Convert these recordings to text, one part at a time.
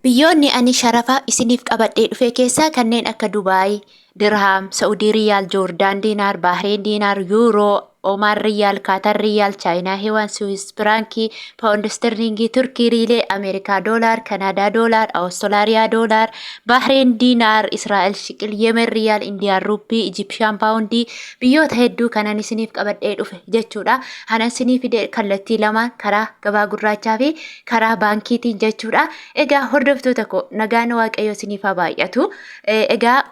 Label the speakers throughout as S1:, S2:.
S1: Biyyoonni ani sharafa isiniif qabadhee dhufe keessaa kanneen akka Dubaay, Dirhaam, Sa'udii Riyaal, Joordaan Diinaar, Baahireen Diinaar, Yuuroo, Omaan Riyaal, Kaatar Riyaal, Chaayinaa Hiwaan, Siwiis Firaankii, Paawundi Istirliingii, Turkii Riilee, Ameerikaa Doolaar, Kanaadaa Doolaar, Awustiraaliyaa Doolaar, Baahireen Diinaar, Israa'el Shiqil, Yemen Riyaal, Indiyaan Ruuppii, Ijipshaan Paawundii, biyyoota hedduu kanan isiniif qabadhee dhufe jechuudha. Kanan isinii fide kallattii lamaan, karaa gabaa gurraachaa fi karaa baankiitiin jechuudha. Egaa hordoftoota koo, nagaan Waaqayyoo isiniif haa baay'atu. Egaa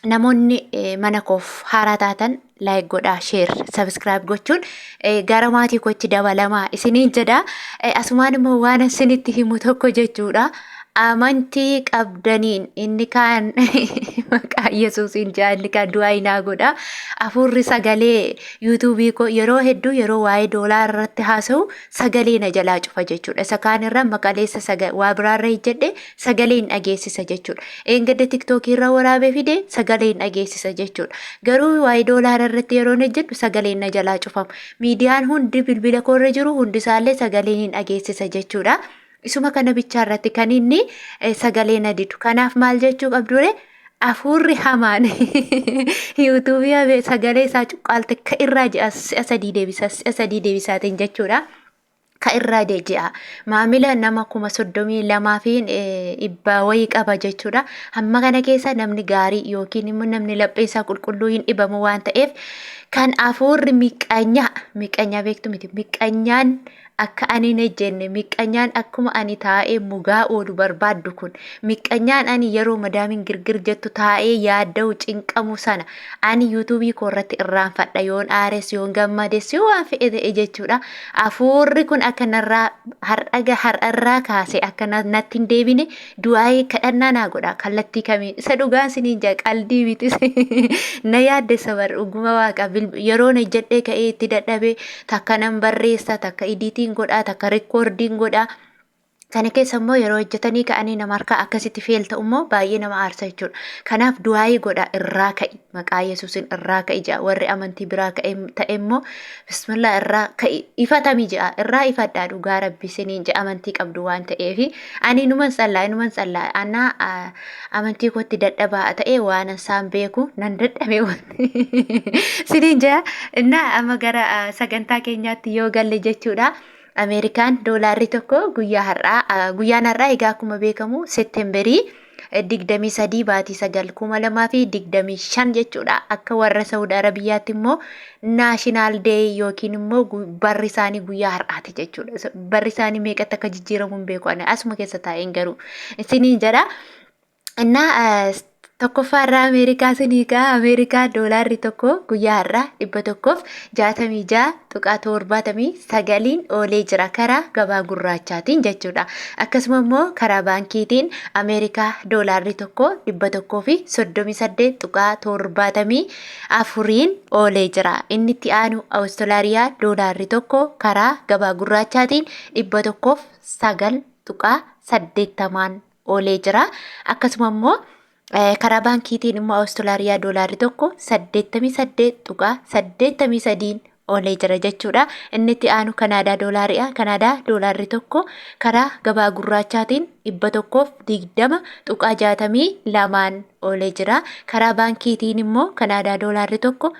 S1: namoonni mana koof haaraa taatan like godhaa, share, subscribe gochuun gara maatii kootti dabalamaa isiniin jedha. Asumaan immoo waan isinitti himu tokko jechuudha. Amantii qabdaniin inni kaan maqaa Yesuusiin jedha, inni kaan du'aa inaa godha. Hafuurri sagalee yuutuubii koo yeroo hedduu yeroo waa'ee doolaara irratti haasa'u sagalee na jalaa cufa jechuudha. Isa kaan irra maqaleessa waa biraarra hojjedhe sagalee hin dhageessisa jechuudha. Eengadda tiktookii irra waraabee fide sagalee hin dhageessisa jechuudha. Garuu waa'ee doolaara irratti yeroo hojjedhu sagaleen na jalaa cufama. Miidiyaan hundi bilbila koo irra jiru hundisaallee sagalee hin dhageessisa jechuudha. Isuma kana bichaa irratti kan inni sagalee na didu. Kanaaf maal jechuu qabdure? Afuurri hamaan yuutuubii hafe sagalee isaa cuqqaalte ka irraa ji'a si'a sadii deebisa, si'a sadii deebisaatiin jechuudha. Ka irraa ji'a maamila nama 32,000 fi dhibba wayii qaba jechuudha. Hamma kana keessa namni gaarii yookiin immoo namni laphee isaa qulqulluu hin dhibamu waan ta'eef, kan afuurri miqqanyaa, miqqanyaa beektu miti, miqqanyaan akka ani hin ejjenne, miqqanyaan akkuma ani taa'ee mugaa oolu barbaaddu kun, miqqanyaan ani yeroo madaamiin girgir jettu taa'ee yaadda'u, cinqamu sana ani yuutuubii koo irratti irraanfadha, yoon aares, yoon gammades, yoo waan fe'e ta'e jechuudha. Afuurri kun akka narraa har'a har'arraa kaase akka natti hin deebine du'aayii kadhannaa naa godha. Kallattii kamiin isa dhugaan siniin jaa, qaldii miti, na yaaddessa bar. Dhuguma waaqa, yeroon hojjedhee ka'ee itti dadhabee takka nan barreessa, takka idiitiin godha, takka rikkoordiin godha. Kana keessa immoo yeroo hojjetanii ka'anii nama harkaa akkasitti feel ta'u immoo baay'ee nama aarsa jechuudha. Kanaaf du'aayii godha, irraa ka'i, maqaa Yesuusin irraa ka'i ja'a. Warri amantii biraa ka'e ta'e immoo bismillah irraa ka'i, ifatami ja'a, irraa ifadhaa, dhugaa rabbi siniin ja'a, amantii qabdu waan ta'eef. Ani inuman tsallaa, inuman tsallaa, ana amantii kootti dadhabaa ta'e waan isaan beeku nan dadhabe siniin ja'a. Innaa amma gara sagantaa keenyaatti yoo galle jechuudha. Ameerikaan doolaarri tokko guyyaa har'aa, guyyaan har'aa egaa akkuma beekamu Seeptemberii 23 baatii 9 2025 jechuudha. Akka warra Saudi Arabiyaatti immoo national day yookiin immoo barri isaanii guyyaa har'aati jechuudha. Barri isaanii meeqatti akka jijjiiramu hin beeku ani asuma keessa taa'een garuu isiniin jedha. Innaa tokkoffaa irraa Ameerikaa sinii ka'a. Ameerikaa doolaarri tokko guyyaa har'aa 166.79n oolee jira karaa gabaa gurraachaatiin jechuudha. Akkasuma immoo karaa baankiitiin Ameerikaa doolaarri tokko 138.74n oolee jira. Inni itti aanu Awustiraaliyaa doolaarri tokko karaa gabaa gurraachaatiin 109.80n oolee jira. Akkasuma immoo karaa baankiitiin immoo Awustiraaliyaa doolaarri tokko 88.83n oolee jira jechuudha. Inni itti aanu Kanaadaa doolaariidha. Kanaadaa doolaarri tokko karaa gabaa gurraachaatiin 120.62n oolee jira. Karaa baankiitiin immoo Kanaadaa doolaarri tokko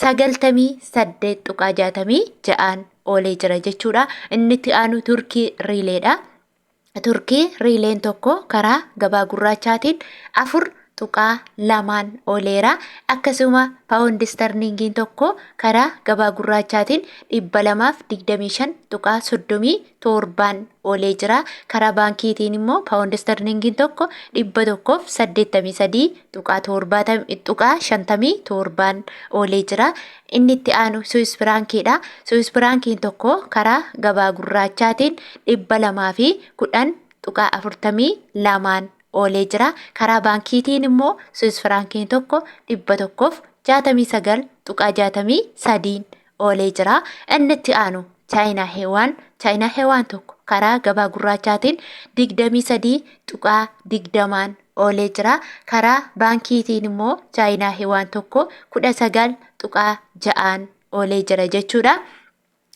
S1: 98.66n oolee jira jechuudha. Inni itti aanu Turkii riileedha. Turkii riileen tokko karaa gabaa gurraachaatiin 4.2n ooleera. Akkasuma paawundi istarliingiin tokko karaa gabaa gurraachaatiin 225.37n oolee jira. Karaa baankiitiin immoo paawundi istarliingiin tokko 183.57n oolee jira. Inni itti aanu Suwis Firaankiidha. Suwis Firaankiin tokko karaa gabaa gurraachaatiin 210.42n oolee jira. Karaa baankiitiin immoo Suwis Firaankiin tokko 169.63n oolee jira. Inni itti aanu Chaayinaa Heewaan. Chaayinaa Heewaan tokko karaa gabaa gurraachaatiin 23.20n oolee jira. Karaa baankiitiin immoo Chaayinaa Heewaan tokko 19.6n oolee jira jechuudha.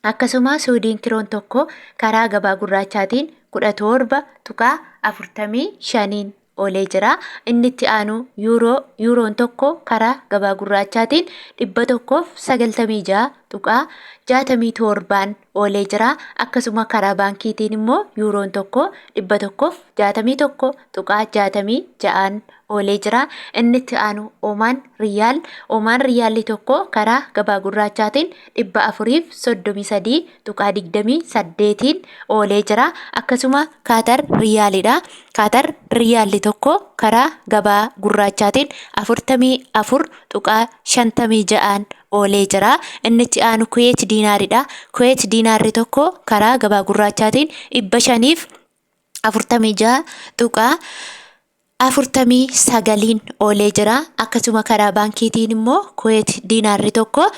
S1: Akkasuma Suudiin kiroon tokko karaa gabaa gurraachaatiin 17.45n oolee jira. Inni itti aanu yuuroo, yuuroon tokko karaa gabaa gurraachaatiin 196.67n oolee jira. Akkasuma karaa baankiitiin immoo yuuroon tokko 161.66n oolee jira. Inni itti aanu Omaan Riyaal. Omaan Riyaalli tokko karaa gabaa gurraachaatiin 433.28n oolee jira. Akkasuma Kaatar Riyaalidha. Kaatar Riyaalli tokko karaa gabaa gurraachaatiin 44.56n oolee jira. Inni itti aanu Kuweet Diinaaridha. Kuweet Diinaarri tokko karaa gabaa gurraachaatiin 546.49n oolee jira. Akkasuma karaa baankiitiin immoo Kuweet diinaarri tokko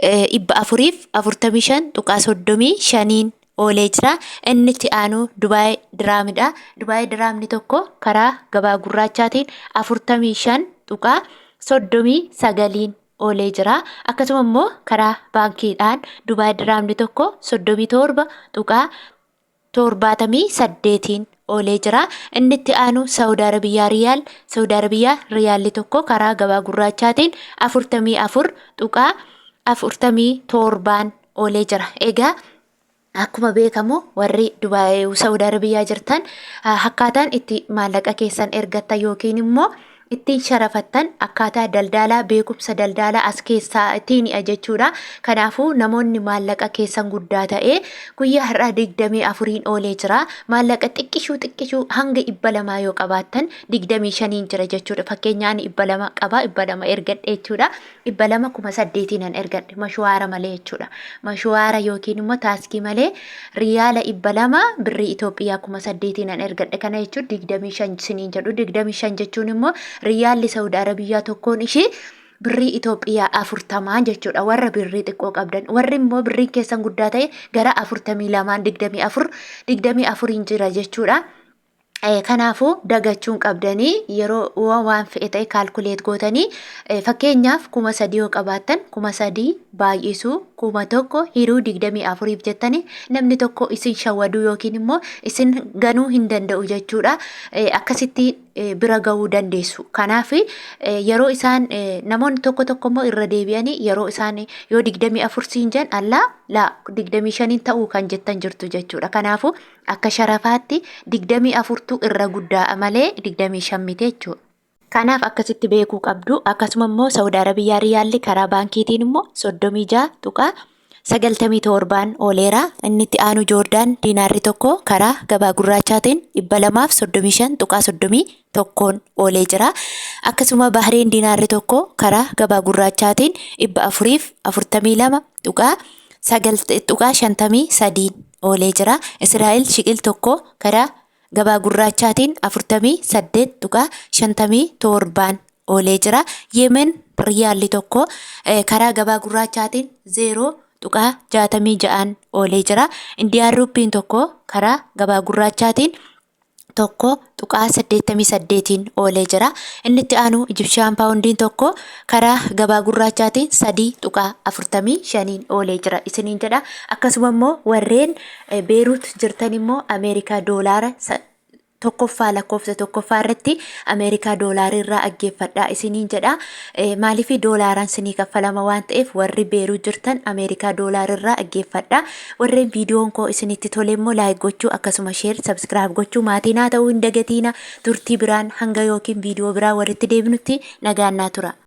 S1: 445.35n oolee jira. Inni itti aanu Dubaay Diraamidha. Dubaay Diraamni tokko karaa gabaa gurraachaatiin 45.39n oolee jira. Akkasuma immoo karaa baankiidhaan Dubaay Diraamni tokko 37.78n oolee jira. Inni itti aanu Saawud Arabiyaa Riyaal. Saawud Arabiyaa Riyaalli tokko karaa gabaa gurraachaatiin 44.47n oolee jira. Egaa akkuma beekamu warri Dubaay Saawud Arabiyaa jirtan akkaataan itti maallaqa keessan ergattan yookiin immoo ittiin sharafattan akkaataa daldaalaa beekumsa daldaalaa as keessaa ittiinidha jechuudha. Kanaafuu namoonni maallaqa keessan guddaa ta'e guyyaa har'aa 24n oolee jira. Maallaqa xiqqishuu xiqqishuu hanga 200 yoo qabaattan 25n jira jechuudha. Fakkeenyaan 200 qaba, 200 ergadhe jechuudha. 200 8,000n ergadhe mashuwaara malee jechuudha. Mashuwaara yookiin immoo taaskii malee riyaala 200 birrii Itoophiyaa 8,000n ergadhe. Kana jechuun 25 siniin jedhu. 25 jechuun immoo riyaalli Saawud Arabiyyaa tokkoon ishee birrii Itoophiyaa 40 jechuudha. Warra birrii xiqqoo qabdan. Warri immoo birriin keessan guddaa ta'e gara 42n 24 24n jira jechuudha. Kanaafuu dagachuun qabdanii yeroo waan fe'e ta'e calculate gootanii, fakkeenyaaf 3,000 yoo qabaattan, 3,000 baay'isuu 1,000 hiruu 24f jettanii namni tokko isin shawwaduu yookiin immoo isin ganuu hin danda'u jechuudha. Akkasitti bira ga'uu dandeessu. Kanaaf yeroo isaan namoonni tokko tokko immoo irra deebi'anii yeroo isaan yoo 24 siin jedhan, allaa laa, 25n ta'uu kan jettan jirtu jechuudha. Kanaafuu akka sharafaatti 24tu irra guddaa malee 25 miti jechuudha. Kanaaf akkasitti beekuu qabdu. Akkasuma immoo Saawud Arabiyyaa Riyaalli karaa baankiitiin immoo 36.97n ooleera. Inni itti aanu Joordaan diinaarri tokko karaa gabaa gurraachaatiin 235.31n oolee jira. Akkasuma Bahreen diinaarri tokko karaa gabaa gurraachaatiin 442.9.53n oolee jira. Israa'el shiqil tokko karaa gabaa gurraachaatiin 48.57n oolee jira. Yemen riyaalli tokko karaa gabaa gurraachaatiin 0.66n oolee jira. Indiyaan ruuppiin tokko karaa gabaa gurraachaatiin 1.88n oolee jira. Inni itti aanu Ijibshiyaan paawundiin tokko karaa gabaa gurraachaatiin 3.45n oolee jira isiniin jedha. Akkasuma immoo warreen Beeruut jirtan immoo Ameerikaa doolaara tokkoffaa, lakkoofsa tokkoffaa irratti Ameerikaa doolaarii irraa dhaggeeffadhaa isiniin jedha. Maaliif doolaaraan sinii kaffalama waan ta'eef warri Beeruu jirtan Ameerikaa doolaarii irraa dhaggeeffadhaa. Warreen viidiyoon koo isinitti tole immoo like gochuu, akkasuma share, subscribe gochuu, maatii naa ta'uu hin dagatiina. Turtii biraan hanga yookiin viidiyoo biraa walitti deebinutti nagaan naa tura.